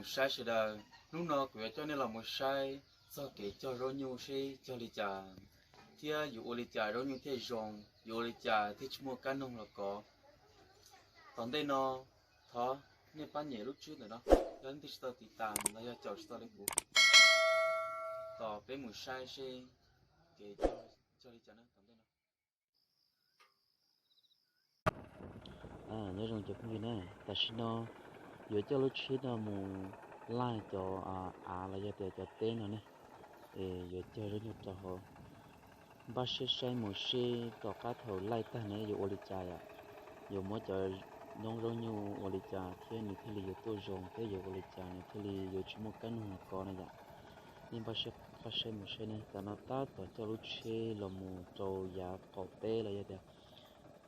Saib sawv daws, hnub no kuv yuav coj nej los mus saib txog kev cog zaub nyuj seb cog li cas, thiab yuav ua li cas zaub nyuj thiaj zoo, yuav ua li cas thiaj tsis muaj kab noog los kov. Tom ntej no, thov nej pab nyem lub tswb ntawm no, yog leej twg tsis tau tiv tas los yog caum tsis tau li kuv. Tos peb mus saib seb kev cog li cas na tom ntej no. Nyob zoo cov phooj ywg na, tam sim no yuav coj lub tsheb no mus laij cov av los yog tias cov teb no ne, es yuav cog zaub nyuj rau hauv. Npaj siab saib mus seb tom qab thaum laij tag ne yuav ua li cas yom, yuav muab cov noob zaub nyuj ua li cas thiab nws thiaj li yuav tuaj zoo thiab yuav ua li cas nws thiaj li yuav tsis muaj kab noog los kov na yom. Nej npaj siab qab saib mus seb ne, tam no tab tom coj lub tsheb los mus rau yav qaum teb los yog tias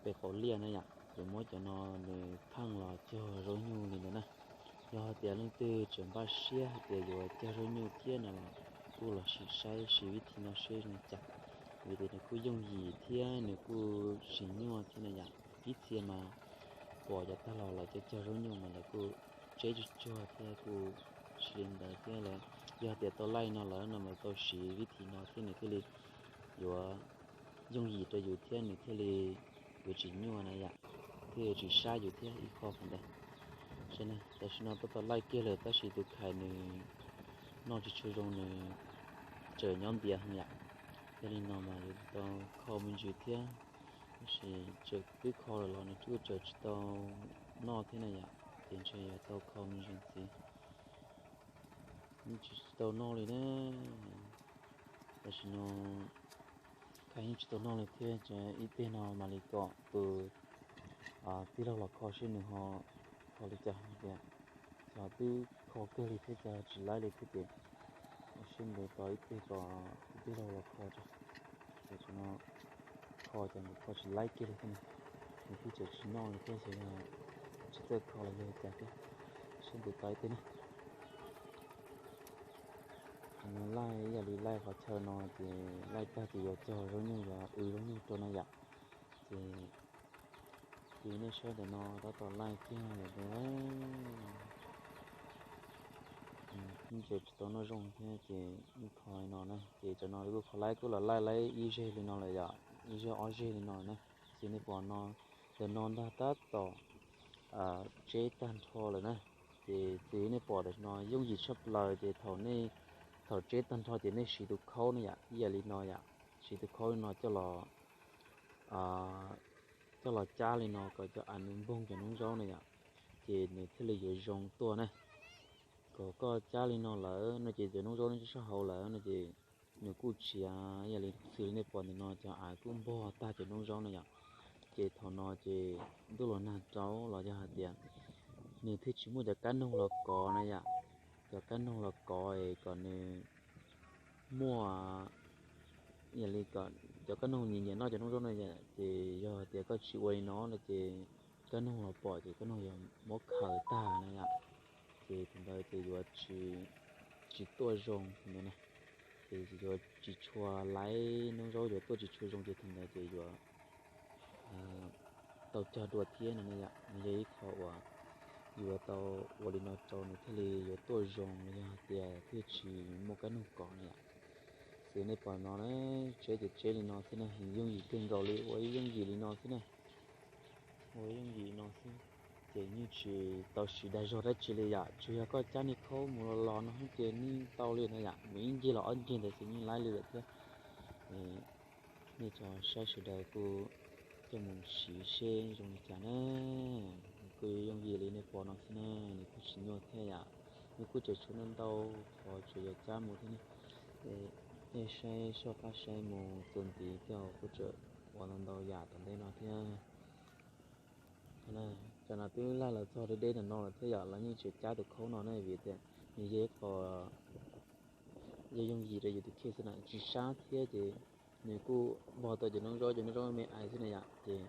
pem qaum liaj na yom, yuav muab cov no nws pheej los cog zaub nyuj li ntawd na. Yog hais tias leej twg tseem npaj siab hais tias yuav cog zaub nyuj thiab no los kuj los sim saib siv vib thim no seb zoo li cas, vim tias nws kuj yooj yim thiab nws kuj tsis nyuaj thiab na yom. Ib txhia mas pom cov tag los lawv cog cog zaub nyuj mas lawv kuj tseb tsuag tsuag thiab kuj tsis li ntawd thiab lawm. Yog tias tau laij no lawm no mas tau siv vib thim no thiab nws thiaj li yuav yooj yim rau yus thiab nws thiaj li yuav tsis nyuaj na yom, thiaj yuav tsis sab yus thiab ib qho ntawd. Tam sim no tab tom laij kiag lawm tab sis tus khais nws noj tsis tshua zoo nws tseem nyob ntiav heev yom. Yog li no mas yuav tau kho me ntsis thiab, tab sis tseem twb kho lawm los nws kuj tseem tsis tau noj thiab na yom, ces ntshe yuav tau kho me ntsis ntxiv. Tsis tau noj li na. Tam sim no khais yeej tsis tau noj li thiab, ib teg no mam li kom tus tij laug los kho seb nws ho kho li cas tias, xyov twb kho kawg li thiab cas tsis laib li thiab ces seb npus tos ib teg kom tus tij laug los kho tso. Ces tsam no kho cas nws kho tsis laib kiag li thiab na, nws thiaj tseem tsis noj li thiab xyov yog tsis txawj kho los yog cas thiab. Seb npus tos ib teg na. Tam no laij ib yam li laij qhov chaw no ces laij tag ces yuav cog zaub nyuj yuav w zaub nyuj rau na yom. Ces tiv nej saib ntawm no tab tom laij kiag lawm ntag. Kuj tseem tsis tau noj zoo thiab ces ib qho li no na ces tsam no kuj kho laib kuj los laij laib ib zeg li no lawm yom, ib zeg ob zeg li no na. Ces nej pom no, ntawm no ntag tab tom tseb tag nrho lawm na. Ces txwm nej pom tam sim no yooj yim tshaj plaws ces thaum nej, thaum tseb tag nrho ces nej siv tus khaub na yom, ib yam li no yom, siv tus khaub li no coj los, coj los cab li no kom cov av nws npoog cov noob zaub na yom, ces nws thiaj li yuav zoo tuaj na. Kom koj cab li no lawm no ces cov noob zaub nyob sab hauv lawm no ces nws kuj tsis, ib yam li xws li nej pom ntawm no cov av kuj npog tag cov noob zaub na yom. Ces thaum no ces ntuj los nag rau los yog hais tias nws thiaj tsis muaj cov kab noog los kov na yom. Cov kab noog los kov es kom nws muaj, ib yam li kom cov kab noog nyiam nyiam noj cov noob zaub na yom, ces yog hais tias koj tsis ua li no no ces kab noog los pom ces kab noog yuav muab khaws tag na yom. Ces thaum ntawd ces yuav tsis tuaj zoo ntawd na. Ces yuav tsis tshua laib, noob zaub yuav tuaj tsis tshua zoo ces thaum ntawd ces yuav tau cog dua thiab no na yom. Nws yog ib qho uas yuav tau ua li no rau nws thiaj li yuav tuaj zoo los yog hais tias thiaj tsis muaj kab noog kov na yom. Xws nej pom no na, tseb ces tseb li no xwb na, yooj yim kawg nkaus li, ua ib yooj yim li no xwb na. Ua ib yooj yim no xwb, ces yeej tsis tau siv dag zog dab tsi li yom, tsuas yog koj cab niag khaub mus los los no ces yeej tau li na yom, mus ib ncig los ob ncig ntawd ces yeej laib li lawm thiab. Nej tso saib sawv daws kuj coj mus siv seb zoo li cas na. Nws kuj yooj yim li nej pom no xwb na, nws kuj tsis nyuaj thiab yom. Nws kuj tseem tshuav ntau ntau qhov tseem yuav cab mus thiab ne. Nej saib soj qab saib mus txuas ntxiv tej kuj tseem ua ntau ntau yam tom ntej no thiab. Tam no twb laij los txog deb deb ntawm no lawm thiab yom, los yeej tseem cab tus khaub no ne vim tias nws yog ib qho yog yooj yim rau yus tus kheej xwb na, tsis sab thiab ces nws kuj npog tau cov noob zaub, cov noob zaub me ais xwb na yom, ces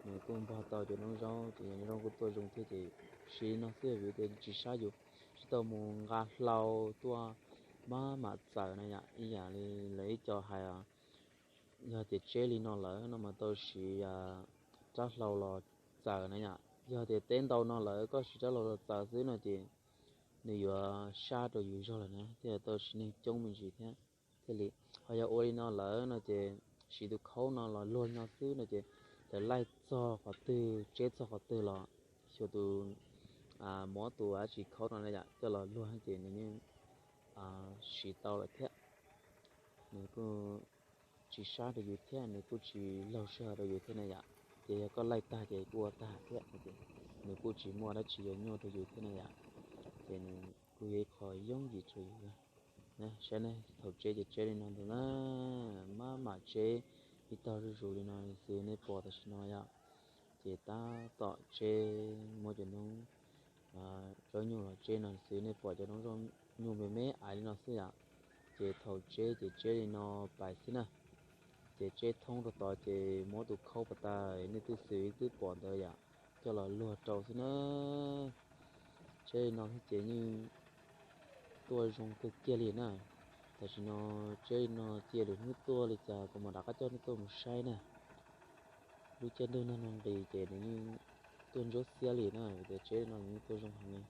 nws kuj npog tau cov noob zaub ces cov noob zaub kuj tuaj zoo thiab ces siv li no xwb vim tias tsis sab yus, tsis tau mus nqa hlau tuaj maj mam txawm na yom, ib yam li lawv ib co hais os. Yog tias tseb li no lawm no mas tau siv rab hlau los txawm na yom. Yog tias teb ntau no lawm koj siv rab hlau los txawm xwb no ces nws yuav sab rau yus zog lawm na, thiaj tau siv neeg coob me ntsis thiab. Thiaj li ho yog ua li no lawm no ces siv tus khaub no los luag li no xwb no ces lawv laij txog qhov twg, tseb txog qhov twg los xyuas tus, muab tus dab tsi khaub no na yom, coj los luag ces nws yeej siv tau lawm thiab. Nws kuj tsis sab rau yus thiab, nws kuj tsis laug sij hawm rau yus thiab na yom. Ces yog koj laij tag ces kuj ua tag thiab, nws kuj tsis muaj dab tsi yuav nyuaj rau yus thiab na yom. Ces nws kuj yog ib qho yooj yim rau yus. Saib ne, thaum tseb ces tseb li no ntag na, maj mam tseb ib tog zuj zus li no xwb nej pom tam sim no yom. Ces tab tom tseb muab cov noob zaub nyuj los tseb no xwb nej pom cov noob zaub nyuj me me aiv li no xwb yom. Ces thaum tseb ces tseb li no pais xwb na. Ces tseb thoob rau tod ces muab tus khaub pas tas nej twb xwm twb pom ntawd yom, coj los luag rau xwb na. Tseb li no xwb ces yeej tuaj zoo kawg kiag li na. Tam sim no tseb li no cia lwm hnub tuaj li cas kuv mam rov qab coj nej tuaj mus saib na. Lub caij ntuj nag nqis ces nws yeej tuaj ntsuab xiab li na, vim tias tseb li no nws yeej tuaj zoo heev li.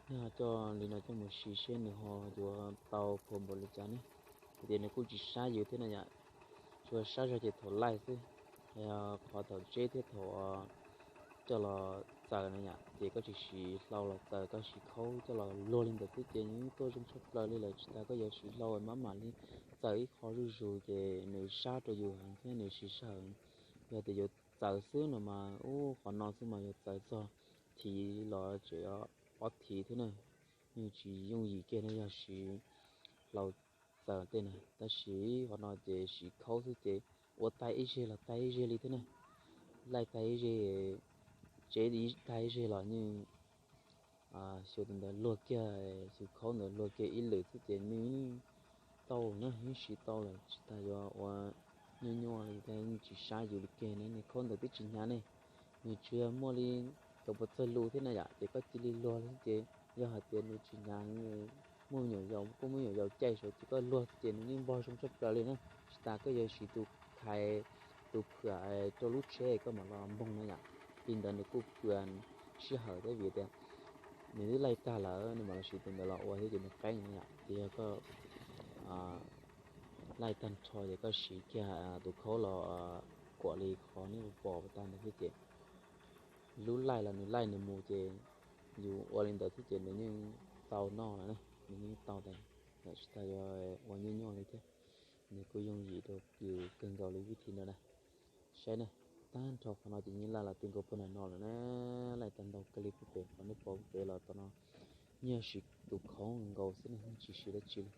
Nej ho coj li no coj mus siv seb nws ho yuav tau khuav npaum li cas ne. Vim tias nws kuj tsis sab yus thiab na yom, tsuas sab zog ces thaum laij xwb. Qhov thaum tseb thiab thaum coj los txaws na yom, ces koj tsis siv hlau los txaws, koj siv khaub coj los luag li ntawd xwb ces nws yeej tuaj zoo tshaj plaws li lawm, tsis tas koj yuav siv hlau maj mam li txaws ib qho zuj zus ces nws sab rau yus heev thiab nws siv sij hawm. Yog tias yuav txaws xwb no mas ub qhov no xwb mas yuav txaws txog thiv los tseem ob thiv thiab na, yeej tsis yooj yim kiag na yog siv hlau txaws tej na. Tab sis qhov no ces siv khaub xwb ces ua tag ib zeg los tag ib zeg li thiab na, laij tag ib zeg, tseb tag ib zeg los yeej xyuas tus ntawd luag kiag, xyuas khaub ntawd luag kiag ib lwm xwb ces nws tau na, yeej siv tau lawm, tsis tas yuav ua nyuaj nyuaj li thiab, yeej tsis sab yus li kiag na. Nws khaub ntawd twb tsis hnyav ne, nws tsuas yog muaj li cov puas txawg lus thiab na yom, ces koj cia li luag li xwb ces yog hais tias nws tsis hnyav, muaj me nyuam yaus, kuj muaj me nyuam yaus caij saud ces koj luag ces nws yeej npog zoo tshaj plaws li na. Tsis tas koj yuav siv tus khais, tus phwam rau lub tsheb koj mam los npoog na yom, li ntawd nws kuj pw sij hawm thiab vim tias nws twb laij tag lawm nws mam los siv tus ntawd los ua thiab ces nws qeeb na yom. Ces yog koj laij tag nrho ces koj siv kiag tus khaub los kuam li qhov nej pom tas ntawd thiab ces lub laij los nws laij nws mus ces yus ua li ntawd thiab ces nws yeej tau noj lawm na, nws yeej tau tas, tsis tas yuav ua nyuaj nyuaj li thiab. Nws kuj yooj yim rau yus kawg nkaus li vib thim no na. Saib na, tag nrho qhov no ces yeej laij los twb nkaus puag nram no lawm na, laij tag ntau kawg li puag pem, qhov nej pom puag pem los tom no yeej siv tus khaub nkaus xwb na, yeej tsis siv dab tsi li,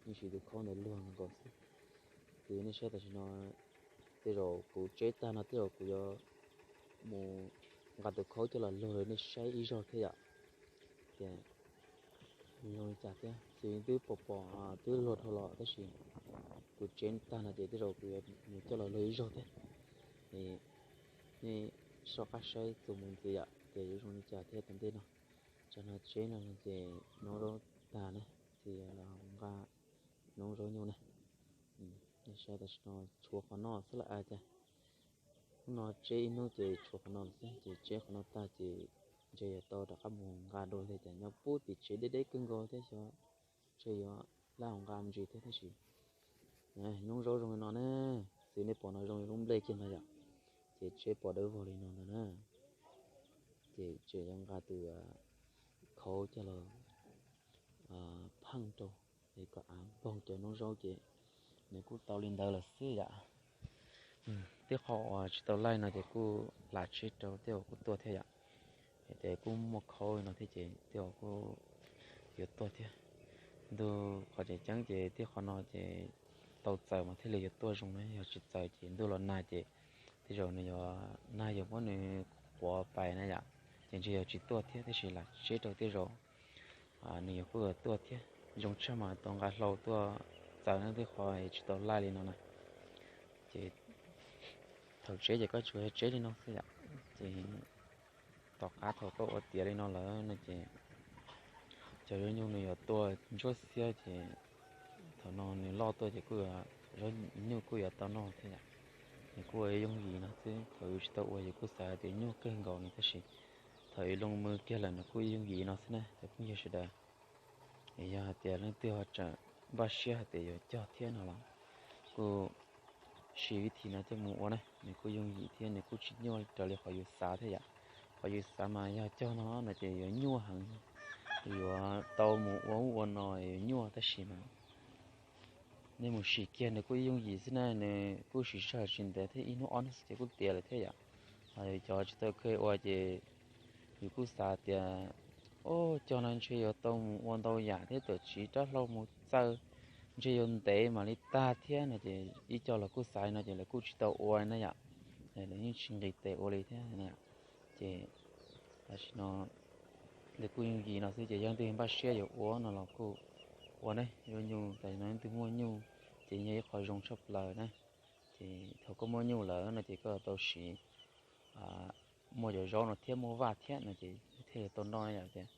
yeej siv tus khaub ntawd luag nkaus xwb. Ces nej saib tam sim no, tej zaum kuv tseb tag no tej zaum kuv yuav mus nqa tus khaub coj los luag rau nej saib ib zaug thiab yom. Ces zoo li cas thiab xwb twb pom pom twb luag dhau los tab sis kuv tseb tag no ces tej zaum kuv yuav mus coj los luag ib zaug thiab. Es nej soj qab saib txuas mus ntxiv yom ces yuav zoo li cas thiab tom ntej no. Tsam no tseb no ces noob zaub tag na, ces los nqa noob zaub nyuj na. Nej saib tam sim no tshuav qhov no xwb lawm cas. Hnub no tseb ib hnub ces tshuav qhov no xwb ces tseb qhov no tag ces ntshe yuav tau rov qab mus nqa dua li cas, nyob puag tim tsev deb deb kawg nkaus thiab xyov ntshe yuav laj mus nqa me ntsis thiab tab sis noob zaub zoo li no na, xwb nej pom no zoo li lub nplej kiag ntag yom. Ces tseb pom dawb vog li no ntag na. Ces tseem yuav nqa tus khaub coj los pheej rau es kom av npog cov noob zaub ces nws kuj tau li ntawd lawm xwb yom. Tej qho uas tsis tau laij no ces kuj lam tseb rau tej uas kuj tuaj thiab yom. Ces kuj muaj khaub li no thiab ces tej uas kuj yuav tuaj thiab. Ntu qhov tseem ceeb ces tej qho no ces tau txaws mas thiaj li yuav tuaj zoo na, yog tsis txaws ces ntuj los nag ces tej zaum nws yuav nag yuav muab nws quav pais na yom, ces ntshe yuav tsis tuaj thiab tab sis lam tseb rau tej zaum nws yuav kuj yuav tuaj thiab. Zoo tshaj mas tau nqa hlau tuaj txaws na, tej qho tsis tau laij li no na. Ces thaum tseb ces koj tsuas yog tseb li no xwb yom. Ces tom qab thaum koj ua tiav li no lawm no ces cov zaub nyuj nws yuav tuaj ntsuab xiab ces thaum no nws loj tuaj ces kuj yuav, zaub nyuj kuj yuav tau noj thiab yom. Nws kuj ua yooj yim no xwb, thaum yus tsis tau ua yus kuj xav tias nyuaj kawg nkaus li tab sis Thaum yus loo mws kiag lawm nws kuj yooj yim no xwb na cov phooj ywg sawv daws. Es yog hais tias leej twg ho tseem npaj siab hais tias yuav cog thiab no los kuj siv vib thim no coj mus ua na, nws kuj yooj yim thiab nws kuj tsis nyuaj raws li qhov yus xav thiab yom. Qhov yus xav mas yog cog no no ces yuav nyuaj heev, yuav tau mus ua ub ua no yuav nyuaj tab sis mas nej mus sim kiag nws kuj yooj yim xwb na, nws kuj siv sij hawm tsis ntev thiab ib hnub ob hnub xwb ces kuj tiav lawm thiab yom. Ho cov tsis tau kheev ua ces yus kuj xav tias, o, cog no ntshe yuav tau mus ua ntau yam thiab tuam txiv rab hlau mus txaws ntshe yuav ntev mam li tag thiab no ces ib co los kuj xav li no ces lawv kuj tsis tau ua na yom. Lawv yeej tsis nqis tes ua li thiab. Ces tam sim no lawv kuj yooj yim no xwb ces yog leej twg npaj siab yuav ua no los kuj ua ne. Zaub nyuj tam sim no leej twg muaj nyuj ces yog ib qho zoo tshaj plaws na. Ces thaum koj muaj nyuj lawm no ces koj tau siv, muaj cov zaub no thiab muaj vaj thiab no ces thiaj li tau noj yom. Tias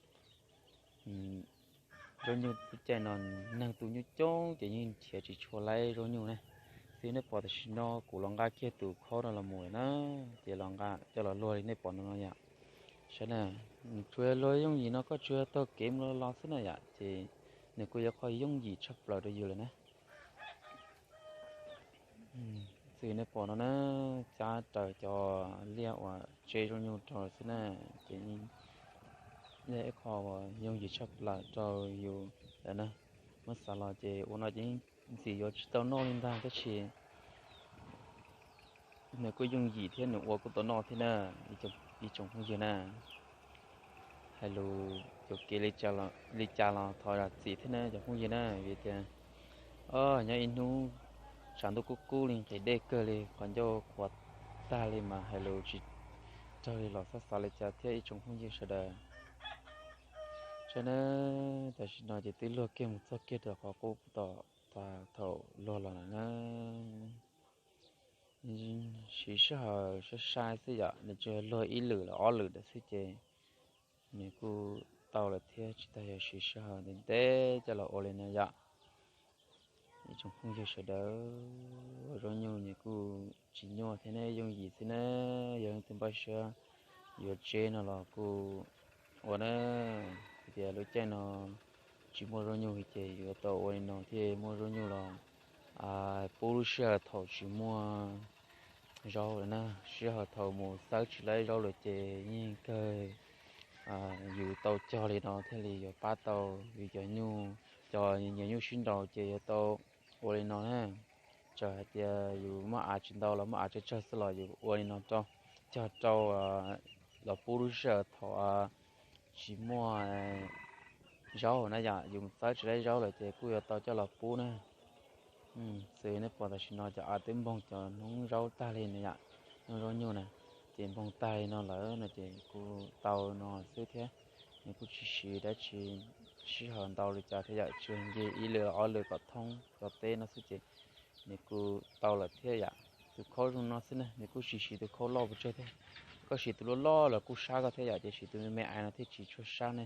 zaub nyuj lub caij no neeg tu nyuj coob ces yeej nrhiav tsis tshua laib zaub nyuj na. Xwb nej pom tam sim no kuv los nqa kiag tus khaub no los mus lawm na, ces los nqa coj los luag li nej pom no no yom. Saib na, nws tsuas yog luag yooj yim no koj tsuas yog taug kev mus los los xwb na yom, ces nws kuj yog qhov yooj yim tshaj plaws rau yus lawm na. Xwb nej pom no na, cab raws cov liaj uas tseb zaub nyuj rau xwb na, ces yog ib qho uas yooj yim tshaj plaws rau yus lawm na. Muab xav los ces ua no ces yeej ntxim yuav tsis tau noj li ntag tab sis nws kuj yooj yim thiab nws ua kuj tau noj thiab na, ib tsoom phooj ywg na. Hais lus cov kev li cas los thov zam txim thiab na cov phooj ywg na, vim tias nyob ib hnub tshav ntuj kub kub li nqhis dej kawg li qhov ncauj qhuav tag li mas hais lus tsis raug li los xav xav li cas thiab ib tsoom phooj ywg sawv daws. Saib na, tam sim no ces twb luag kiag mus txog kiag rau qhov qub tom thaum luag los lawm na. Siv sij hawm sai sai xwb yom, nws tsuas yog luag ib lwm los ob lwm ntawd xwb ces nws kuj tau lawm thiab tsis tas yuav siv sij hawm ntev ntev coj los ua li no yom. Ib tsoom phooj ywg sawv daws, zaub nyuj nws kuj tsis nyuaj thiab ne, yooj yim xwb na. Yog leej twg npaj siab yuav tseb no los kuj ua na. Tias lub caij no tsis muaj zaub nyuj ces yuav tau ua li no thiaj muaj zaub nyuj los pub lub sij hawm thaum tsis muaj zaub lawm na. Sij hawm thaum mus xawb tsis laib zaub lawm ces yeej kawg yus tau cog li no thiaj li yuav pab tau yus cov nyuj, cov nyias nyuj sib nraus ces yuav tau ua li no na. Txawm hais tias yus muaj av tsis ntau los muaj av tsawg tsawg xwb los yus ua li no rau, cog rau los pub lub sij hawm thaum tsis muaj zaub na yom, yus mus xawb tsis laib zaub lawm ces kuj yuav tau coj los pub na. Xws nej pom tam sim no cov av twb npoog cov noob zaub tag li na yom, noob zaub nyuj na, ces npoog tag li no lawm no ces kuj tau no xwb thiab. Nws kuj tsis siv dab tsi sij hawm ntau li cas thiab yom, tsuas nce ib lwm ob lwm kom thoob cov teb no xwb ces nws kuj tau lawm thiab yom. Tus khaub zoo no xwb na, nws kuj tsis siv tus khaub loj pes tsawg thiab. Koj siv tus loj loj los kuj sab koj thiab yom, ces siv tus me me ais no thiaj tsis tshua sab ne.